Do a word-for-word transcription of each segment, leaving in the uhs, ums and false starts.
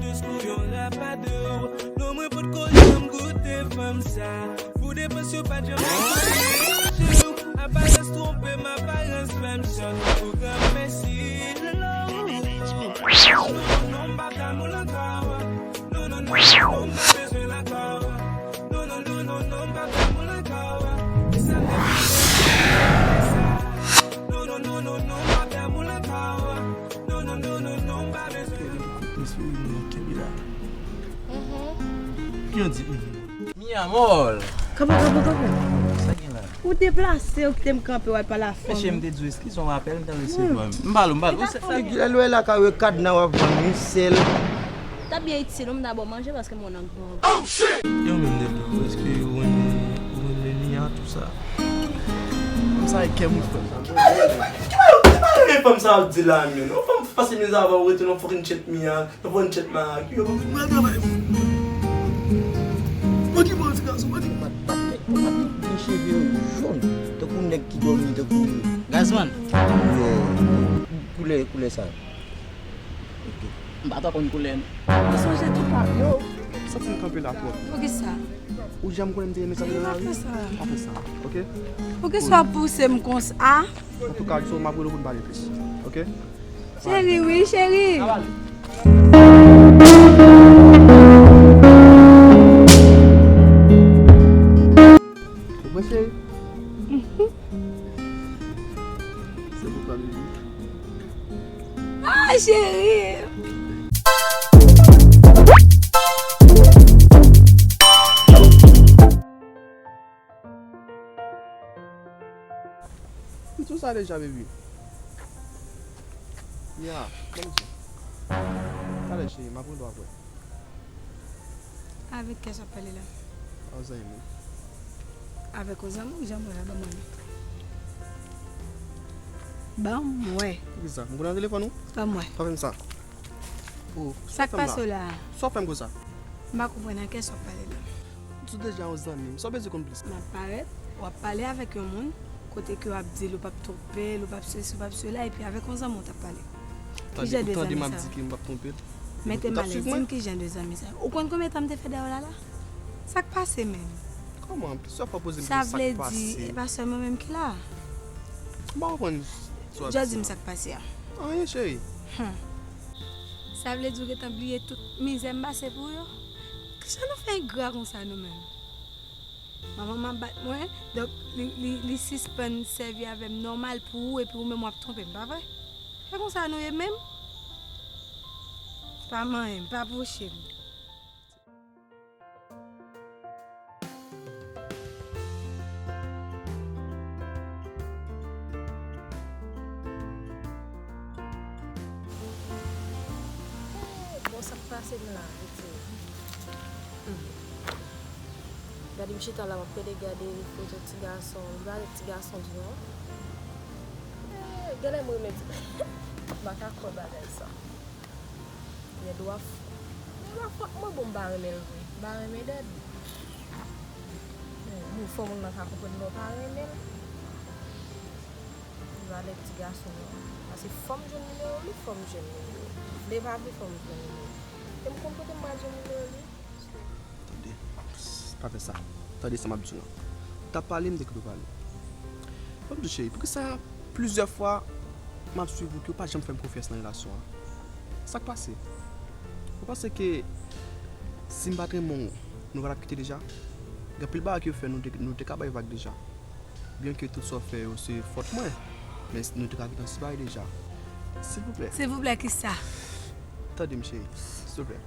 Dous kou yon rapadou. Non, mwen potko janm goute fanm sa. Pou depans yo pa janm cheri. Aparans twonpe m, aparans fè m sòt. Ou granmèsi. Non, non, non, m pa t amoul ankò. Non, non, non, non, m pa bezwen l ankò. Non, non, non, non, non, m pa t amoul ankò. E sa m te vle sa. Non, non, non, non, non, m pa t amoul ankò. Non, non, non, non, non, m pa bezwen. Mesye, wi, men kenbe la. Mhm. Ki yon di, mhm. Mi amor. Kanpe, kanpe, kanpe. Sa gen la? Ou deplase, ou kite m kanpe, w al pale a fanm. Mesye, m te di w, eskize w, m apèl, m ta resi pran. M pale w, m pale w. Sa, sa gen? Lè lwe la ka wè kadna w ap vann, wi, sèl. Ta byen itil, ou m dabò manje paske m wè w nan gran. Yo menm de tou, èske ou renmen, ou renmen Mia, tou sa? Sa e kè m wi, frè. Ki pa, ki pa renmen fanm sa ap di la menm? Yon fanm pase mizè avan ou rete nan fucking chat Mia, nan fucking chat Mia. Yo, mwen travay. Mwen ki bon ti gason, mwen ki. Bat, bat nèg, bat nèg, gen cheve yo jòn, tankou nèg ki dòmi, tankou. Gazman. Yo, koulè, koulè sa. M pa twò konn koulè, non. Mwen sonje tout pa. Yo, m santi m kanpe la twòp. Poukisa? Ou janm konnen m te renmen sa nan lari. Pa fè sa, oke? Poukisa w ap pouse m konsa? Antouka, Alison, m ap rele w pou n pale plis, oke? Cheri, wi, cheri. Ou prese? Se pou pa vini. Ah, cheri! M di w sa deja, baby. Ya, ban m di. Talè, cheri, m ap rele w apre. Avèk kiyès w ap pale la? Yon zanmi m. Avèk yon zanmi w, zanmi w la, ban mwen li. Ban mwen. Poukisa? M konnen nan telefòn ou? Ban mwen. Pa fè m sa. Oh, sa k pase w la? Sa w fè m konsa? M pa konprann ak kiyès w ap pale la. M di w deja yon zanmi m. Sa w bezwen konn plis? M ap parèt, w ap pale avèk yon moun, kote ke w ap di l ou p ap twonpe l, ou p ap sesi, ou p ap sela, epi avèk yon zanmi w t ap pale. Ki jan de zanmi sa? Tande, ou tande m ap di ke m p ap twonpe l? Mete m alèz, di m ki jan de zanmi sa. Ou konn konbyen tan m te fè dèyè w la la? Sa k pase menm? Kòman? Plizyè fwa w poze m kesyon sa k pase. Sa vle di, e pa sèlman menm ki la? M pa konprann sa w ap di la. Just di m sa k pase a. Anyen, cheri. Hmm. Sa vle di w gentan bliye tout mizè m pase pou ou yo? Kijan nou fè engra konsa nou menm? Manman m ap bat mwen, donk li, li, li sispann sèvi avè m nòmal pou ou, epi ou menm w ap twonpe m, pa vre? Se konsa nou ye menm? Pa manyen m, pa pwoche m. Bon, sa k pase m la, vite. Hmm. Gade m chita la, m ap pede gade foto ti gason, m pale ti gason di non. Eh, genlè m renmen ti. M pa ka kwè bagay sa. Nèg wa fò. Nèg wa fò, mwen bon, m pa renmen l vre. M pa renmen Dèd. Bon, fò moun nan ka konprann mwen pa renmen l. Li valè ti gason an. Paske fò m jwenn nimewo li, fò m jwenn nimewo li. Vle pa vle, fò m jwenn nimewo li. E m konn kote m pral jwenn nimewo li. Tande, pa fè sa. Tande sa m ap di w lan. Ou t ap pale, m te kite w pale. Ban m di w, cheri, poukisa plizyè fwa m ap swiv ou ke w pa janm fè m konfyans nan relasyon an? Sa k pase? Ou panse ke si m pa t renmen w, nou pa t ap kite deja? Gen anpil bagay ke w fè, nou te, nou te ka bay vag deja. Byenke tout sa w fè yo se fòt mwen, men nou te ka kite ansanm deja. Silvouplè. Silvouplè kisa? Tande m, cheri. Silvouplè.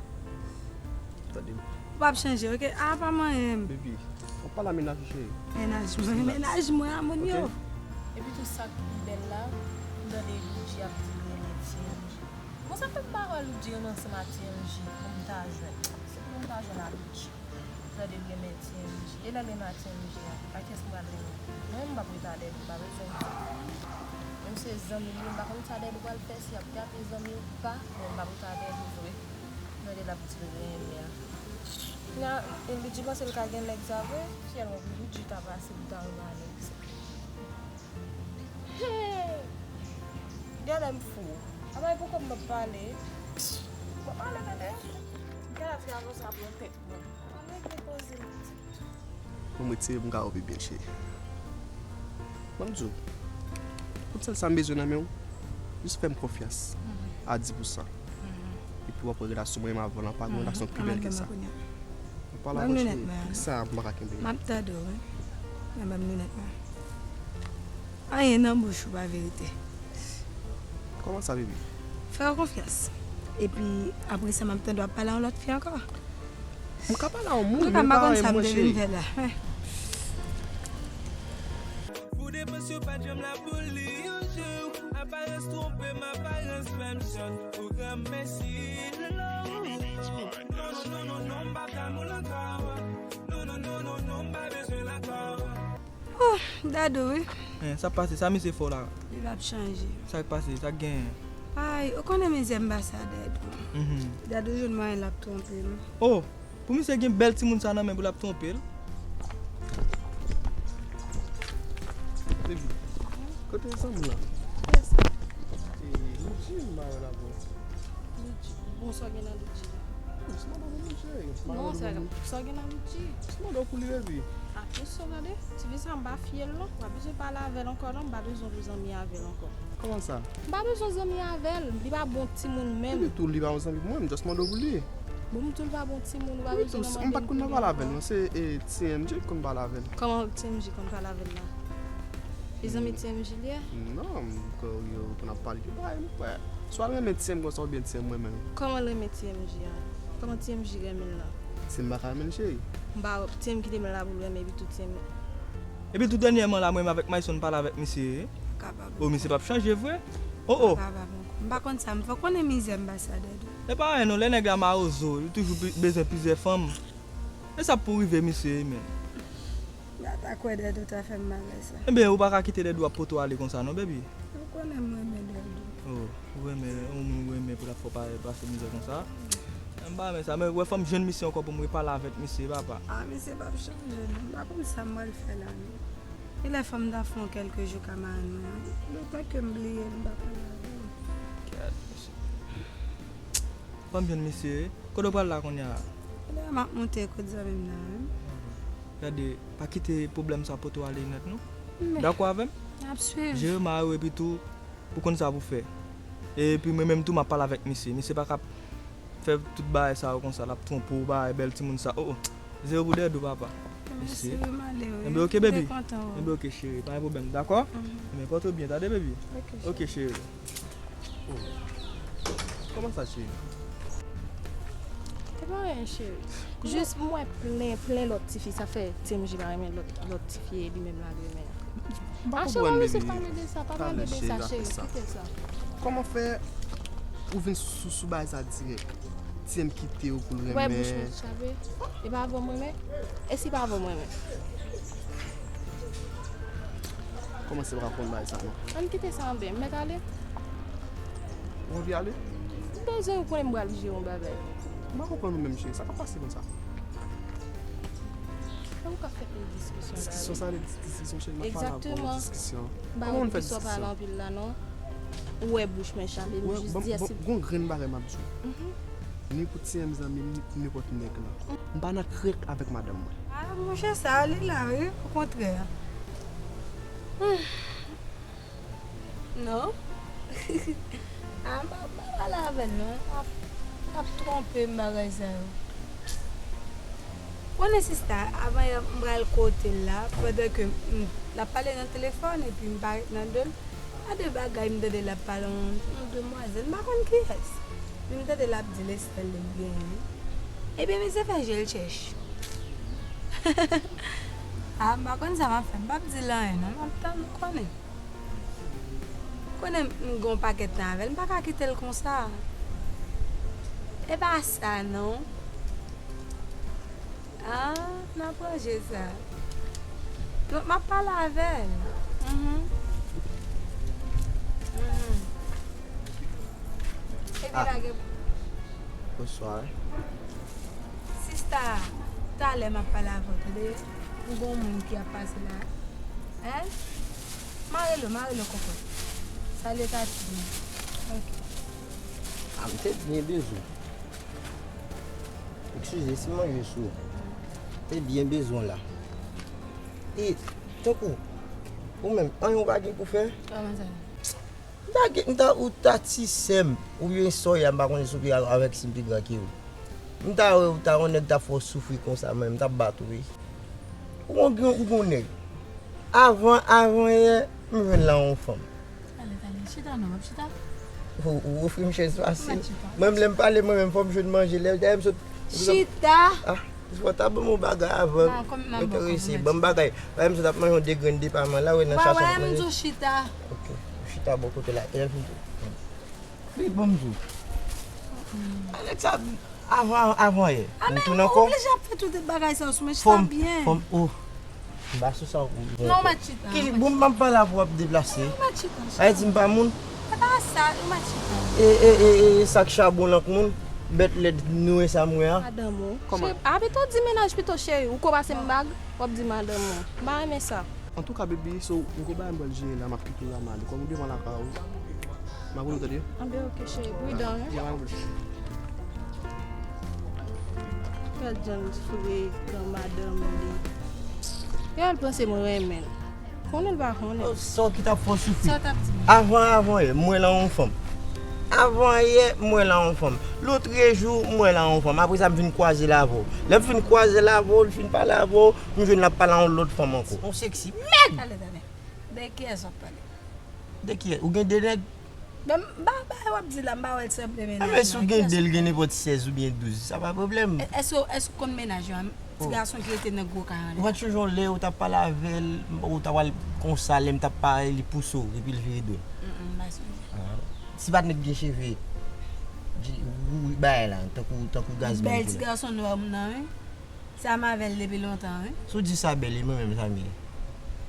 Tande m. Ou p ap chanje, oke? A, pa manyen m. Baby, w ap pale a mennaj ou, cheri. Mennaj mwen, mennaj mwen a moun yo. Epi tou sa k pi bèl la, m tande Loudji ap di l renmen T M J. Bon, sa fè m pa wè Loudji renmen ansanm a T M J pou m ta jwenn. Se pou m ta jwenn a Loudji. Tande l renmen T M J. E lè l renmen a T M J a, a kiyès m pral renmen? Mwen menm m p ap rete a Dèd, m pa bezwen di. Menm si se zanmi l ye, m pa konn sa Dèd pral fè, si y ap trape zanmi ou pa, men m p ap rete a Dèd vre. Tande l ap di l renmen a. Kounya, Loudji panse l ka gen nèg sa vre? Fyèl mwen pou Loudji ta pase pou ta renmen a nèg sa. Hey! Genlè m fou. Apa e pou kòb m ap pale? M ap Ale tande. Gade travay sa pran tèt mwen. Ann regle koze nou ti. Mwen retire m ka opi byen cheri. Ban m di w, tout sèl sa m bezwen nan men w, jis fè m konfyans a di pou san. Epi w ap wè relasyon mwen menm avè w lan pa gen relasyon ki pi bèl ke sa. Mwen pale avè w cheri, poukisa m pa ka kenbe? M ap tande w wi. Men ban m linèt mwen. Anyen nan bouch ou pa verite. Kòman sa, baby? Fè w konfyans. Epi apre sa, m ap tande w ap pale a yon lòt fi ankò. M ka pale a yon moun, men pa yon mwen, cheri. Fè la. Pou depans yo pa janm la pou li yon jou. Aparans twonpe m, aparans fè m sòt. Pwogram mèsi, non. Non, non, non, non, non, m pa damou l ankò. Non, non, non, non, non, m pa bezwen l ankò. Oh, Dadou wi. Hein, sa pase, sa misye fè w la? Li p ap chanje. Sa k pase, sa k genyen? Ay, ou konnen mizè m pase a Dadou. Mhm. Dadou jwenn mwayen l ap twonpe m. Oh, pou misye gen bèl timoun sa nan men pou l ap twonpe l? Baby, kote zanmi w la? Kiyès sa? E, Luigi, m pa wè l avè w. Luigi. Bon, sa w gen nan Luigi? Non, se madanm ou, cheri. Non, sa sa w gen nan Luigi? Se madanm ou pou li, baby. Atann, gade, tifi sa m pa fye l non. M pa bezwen pale avè l ankò non, m pa bezwen pou zanmi avè l ankò. Kòman sa? M pa bezwen zanmi avè l, li pa bon timoun menm. Epi tou, li pa yon zanmi pou mwen, m just mande w pou li. Bon, m tou l pa bon timoun, ou pa Epi bezwen tou, nan m pa t konn nan pale avè l non, se e, T M J k konn pale avè l. Kòman T M J konn pale avè l la? E zanmi T M J li ye? Non, m kwè yo konn ap pale de bagay, m kwè. Swa l renmen T M konsa oubyen T M renmen l. Kòman l renmen T M J an? Kòman T M J renmen l lan? T M pa ka renmen l, cheri. M pa, T M kite m la pou l renmen epi tou T M. Epi tou dènyèman la, mwen menm avèk Mayson pale avèk misye. Kapab. Oh, misye p ap chanje vre? Oh, oh. Kapab ankò. M pa konn sa m fè, w konnen mizè m pase a Dadou. E pa anyen non, lè nèg la mawozo, li toujou be- bezwen plizyè fanm. E sa pou rive misye, men. Gata kwè Dadou ta fè m mal lè sa. Ebyen, ou pa ka kite Dadou ap pote w ale konsa non, baby. Ou konnen m renmen Dadou. Oh, ou renmen, yon moun ou renmen pou l ap fè w pa- pase mizè konsa. M pa renmen sa, men wè fò m jwenn misye ankò pou m repale avèk misye, papa. Ah, misye p ap chanje non. M pa konn sa m pral fè la non. E lè fò m ta fè yon kèlke jou ka mare mwen an. Letan ke m bliye l, m pa pale avè l. Gad, mesye. Fò m jwenn misye, wi. Kote w pral la kounye a? Kounye a m ap monte kot zanmi m nan, wi. Gade, pa kite pwoblèm sa pote w ale nèt, non. Men. Dakò avè m? N ap swiv. Jere mari w epi tou, ou konn sa pou fè. Epi mwen menm tou, m ap pale avèk misye. Misye pa ka ap fè tout bagay sa yo konsa, l ap twonpe w, bagay bèl timoun sa. Oh, oh. Zewo pou dèyè do papa. Mèsi, wi, m ale, wi. Enben, oke, baby. Mwen kontan, wi. Enben, oke, cheri. Pa gen pwoblèm, dakò? Mhm. Enben, pòte w byen, tande, baby? Oke, Oke, cheri. Oh. Kòman sa, cheri? E pa anyen, cheri. Jis m wè plen, plen lòt tifi, sa fè T M J pa renmen lòt, lòt tifi e li menm l al renmen. M pa Ah, cheri, konprann, pa bezwen baby. pale de sa, pa pale de sa, cheri, kite sa. Kòman fè ou vin sou, sou bagay sa dirèk? T M kite w pou l renmen. Wè bouch mwen chape. E pa avè w m renmen? E si pa avè w m renmen? Kòman se pa konn bagay sa non? Ann kite sa anben, m mèt ale? Ou anvi ale? M bezwen ou konnen m pral jere yon bagay. M pa konprann ou menm, cheri. Sa k ap pase konsa? E ou k ap fè pil diskisyon la, Diskisyon wi. Sa vle di diskisyon, cheri. M ap pale avè w, Egzakteman. Diskisyon. M pa Kòman wè nou fè poukisa w pale diskisyon? Anpil la non. Ou wè bouch mwen chape, m Wè, jis bon, di a bon, si. Gon grenn bagay m ap di w. Mhm. Ni pou T M zanmi m, ni pou nenpòt nèg lan. M pa nan krèk avèk madanm mwen. Ah, monchè, sa li la, wi, okontrè. Non. Ah, m pa, m pa pale avè l, non. L ap, l ap twonpe m, bagay sa yo. Konnen sista, avan yè, m pral kote l la, pandan ke m, l ap pale nan telefòn, epi m parèt nan do l. Pa de bagay, m tande l ap pale yon, yon demwazèl, m pa konn kiyès. Men m tande l ap di Lestèl li genyen. Ebyen, misye fè je l chèch. Ah, m pa konn sa m ap fè, m p ap di l anyen, non, m ap tann, ou konnen. Konnen m gen yon pakèt tan avè l, m pa ka kite l konsa. E pa sa, non. Ah, n ap ranje sa. Donk, m ap pale avè l. Mhm. Mhm. Epi pa gen. Bonswa. Sista, talè m ap pale avè w, tande? M gon moun ki ap pase la. Hein? Mare l, mare l, kòkòt. Salye Tati. Ok. A, m te byen bezwen. Eskize si manje sou. Te byen bezwen la. E, tankou, ou menm, anyen ou pa gen pou fè? Kòman sa? M ta gen, m ta, ou ta ti sè m, oubyen sòy a, m pa konnen si w pi avèk si m pi gran ke ou. M ta wè ou ta yon nèg ta fè w soufri konsa, mwen, m t ap bat ou, wi. Ou gon, ou gon nèg. Avan, avan yè, m jwenn la yon fanm. Tale, tale, chita non, w ap chita? Ou, ou ofri m chèz fasil. Ou mèt chita. Mwen, lè m pale, mwen menm, fò m jwenn manje. Lè, dayè, m sot. Chita! Ah, fò ta ban m yon bagay avan. Non, kòm, non, bon, enterese, kòm, ban m bagay. Dayè, m sot ap manje yon de grenn depaman la, wè, nan chache m ap manje. Chita. Ok, chita bò kote la. E lè m fin tou. Wi, ban m di w. Alexa, avan, avan yè. Ah, men ou oblije ap fè tout bagay sa yo sou mwen, chita byen. Fò m, oh. M pa sou sa w. Non, ou mèt chita. Ki bon, m ap pale avè w, w ap deplase. Ou mèt chita. Ay di m pa moun. Se pa sa, ou mèt chita. E, e, e, e, sa k chabon lan k moun, bèt lèd nwè sa m wè a. Madanm ou. Kòman? Cheri, a pito di mennaj pito cheri, ou ko pase m bag, w ap di madanm ou. M pa renmen sa. Antouka, baby, so, m gon bagay m pral jere la, m ap kite w la, m ale. Kòm ou devan lakay ou, m ap rele w, tande? Anben, ok, cheri, pridan, wi. Ya, m ap rele w. Gad jan l souri nan madanm li. Gad, l panse mwen renmen l. Konnen l pa konnen. Oh, sa w ki t ap fè w soufri. Sa w t ap di m? Avan, avan yè, m wè la yon fanm. Avan yè, m wè la yon fanm. Lotrejou, m wè la yon fanm. Apre sa, m vin kwaze l avè w. Lè m fin kwaze l avè w, l fin pale avè w, m jwenn l ap pale a yon lòt fanm ankò. Yon seksi nèg! Tale, tale. De kiyès w ap pale? De kiyès? Ou gen de nèg? Men m pa, pa w ap di la, m pa wè l sanble mennaj mwen. Enben, si w gen de, l gen nenpòt sèz oubyen douz, sa pa pwoblèm. Èske, èske w konn mennaj yo? Ti gason ki rete nan gwo kay anlè. Ou pa t sonje yon lè ou t ap pale avè l, ou t ap pale konsa, lè m t ap pale, li pouse w, epi l vire do l. Mm, mm, m pa sonje. Ah. Ti patnè k gen cheve, di, ou, ou, bagay la, tankou, tankou gaz. Bèl ti gason nwè m nan, wi. Sa m avè l depi lontan, wi. Si w di sa bèl, e mwen menm sa m ye?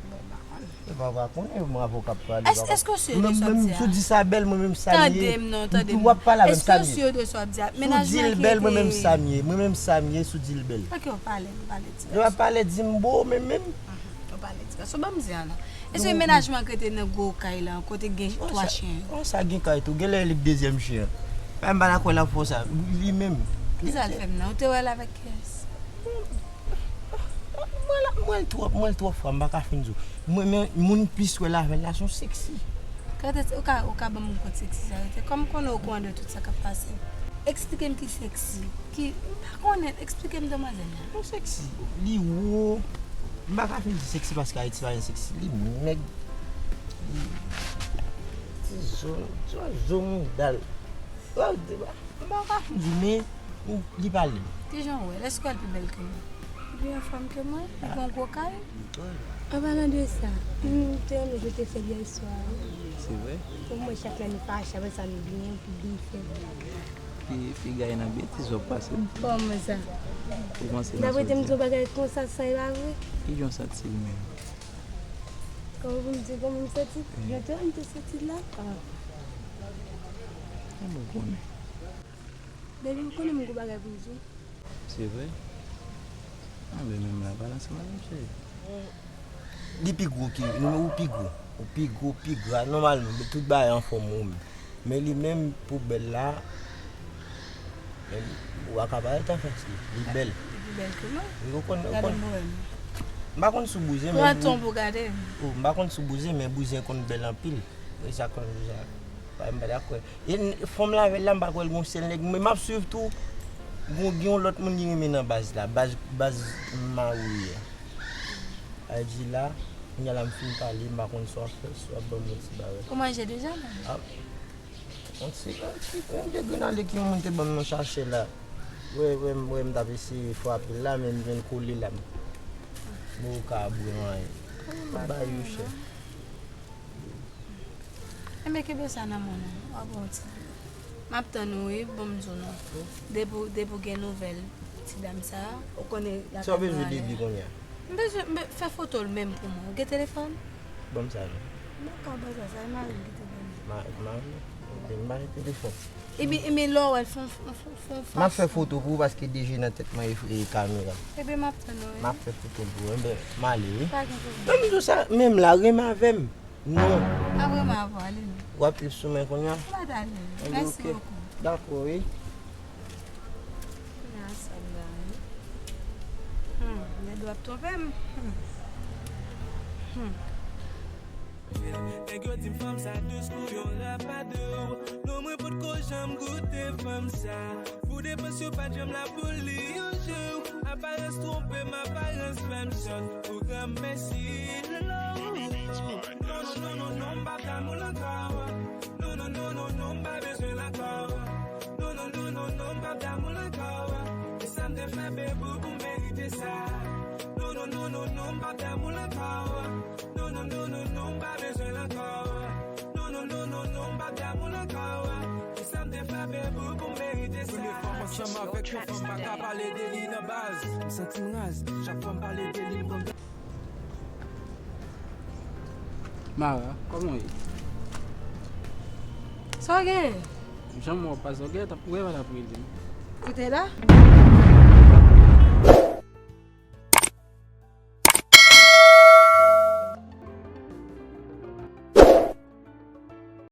Bon, m pa konnen. E pa, pa konnen, mwen avè w k ap pale. Èske, èske w sirye de sa w ap di a? Si w di sa bèl, mwen menm sa m ye. Tande m non, tande m. W ap pale avè m sa m ye. Èske w sirye de sa w ap di a? Si w di l bèl, mwen menm sa m ye. Mwen menm sa m ye, si w di l bèl. Ok, w pale, w pale ti gason. Yo pa pale di m bo, men menm. Ou pale ti gason, ban m di a non. Èske mennaj mwen k rete nan gwo kay la, kote gen twa chen yo? Sa gen kay tou, genlè li k dezyèm chen an. Pa m pa dakò l ap fè w sa, li menm. Kisa l fè m nan? Ou te wè l avèk kiyès? M wè l, m wè l twòp, m wè l twòp fwa, m pa ka fin di w. Mwen, men moun m plis wè l avè l la, se yon seksi. Kante ou ka, ou ka ban m yon kont seksi sa rete? Kòm m konnen ou okouran de tout sa k ap pase. Eksplike m ki seksi. Ki, m pa konnen, eksplike m demwazèl la. Bon, seksi. Li wo. M pa ka fin di seksi paske Ayiti pa gen seksi. Li mèg. Li ti zo, ti zo mouda l. M pa ka fin di, men li pale. Kijan w wè l? Èske w wè l pi bèl ke mwen? Li pi anfòm ke mwen? Li gen yon gwo kay? An palan de sa, m te renmen jan w te fè l yè swa a. Se vre? Pou mwen, chak lè nou fache, apre sa nou byen, pou byen fè. Fi, fi gay nan betiz w ap pase m. Kòman sa? Ou panse nan sòti? Daprè te m di yon bagay konsa, sa e pa vre? Kijan w santi l menm? Kòman pou m di kòman m santi? Jan te wè m te santi l la? Ah. Kòman w konnen? Baby, ou konnen m gon bagay pou m di w. Se vre? Anben, menm la, pale ansanm avè m, cheri. Li pi gwo ke, non, ou pi gwo. Ou pi gwo, pi gra. Nòmalman, tout bagay anfòm ou menm. Men li menm, pou bèl la, men ou pa ka parèt anfas li. Li bèl. Li pi bèl ke mwen. Ou konn, ou konn. Gade m wè m. M pa konn si w bouzen, men. Pran tan pou gade m. Oh, m pa konn si w bouzen, men bouzen konn bèl anpil. E sa konn deja. Pa, m pa dakò. E n-, fanm la avè l la, m pa kwè l gon sèl nèg. Men m ap swiv tou. Gon, gen yon lòt moun li renmen nan baz la. Baz, baz Mawoye a. I G la, kounye a la m fin pale, m pa konn sa w ap fè, si w ap ban m yon ti bagay. Ou manje deja, non? Ah, yon ti, yon ti, yon de grenn ale ke yon moun te ban m nan sachè la. Wè, wè, m, wè, m t ap eseye frape l la, men m jwenn kole la. M, m pa ka bwè anyen. Bagay yo chè. Enben, kenbe sa nan men w non, w ap wè yon ti. M ap tann ou wi, ban m di w non. Depi w, depi w gen nouvèl ti dam sa a, ou konnen l ap pran anlè. Sa w bezwen depi kounye a? M bezwen, m be-, fè foto l menm pou mwen. Ou gen telefòn? Ban m sa non. M pa ka ba w sa, sa e mari m ki te ban m. Ma-, mari? Ebyen, m pa gen telefòn. Ebyen, ebyen, lè w wè l, fè yon, fè yon, fè yon fason. M ap fè foto pou ou paske D J nan tèt mwen e, e kamera. Ebyen, m ap tann ou wi. M ap fè foto l pou ou. Enben, m ale wi. Pa gen pwoblèm. Ban m di w sa, menm la, renmen avè m. Non. Apre m ap ale non. W ap viv sou mwen kounye a? M pa t ale. Mèsi bokou. Dakò, wi. Kounye a sa m la. W ap twonpe m. Hmm. Hmm. Nèg yo di m fanm sa dous kou yon rapadou. Non, mwen potko janm goute fanm sa. Pou depans yo pa t janm la pou li yon jou. Aparans twonpe m, aparans fè m sòt. Pou granmèsi, love. Non, non, non, non, non, m pa damou l ankò. Non, non, non, non, non, m pa bezwen l ankò. Non, non, non, non, non, m pa damou l ankò. E sa m te fè bebou pou m merite sa. Non, non, non, non, non, m pa damou l ankò. Non, non, non, non, non, m pa bezwen l ankò. Non, non, non, non, non, m pa damou l ankò. E sa m te fè bebou pou m merite sa. Premye fwa m ansanm avèk yon fanm, m pa ka pale de li nan baz. M santi m raz, chak fwa m pale de li, m konn. Mara, kòman w ye? Sa w gen? Jan m wè w pase, w gen tan, w gen tan ap rele m. Ou te la?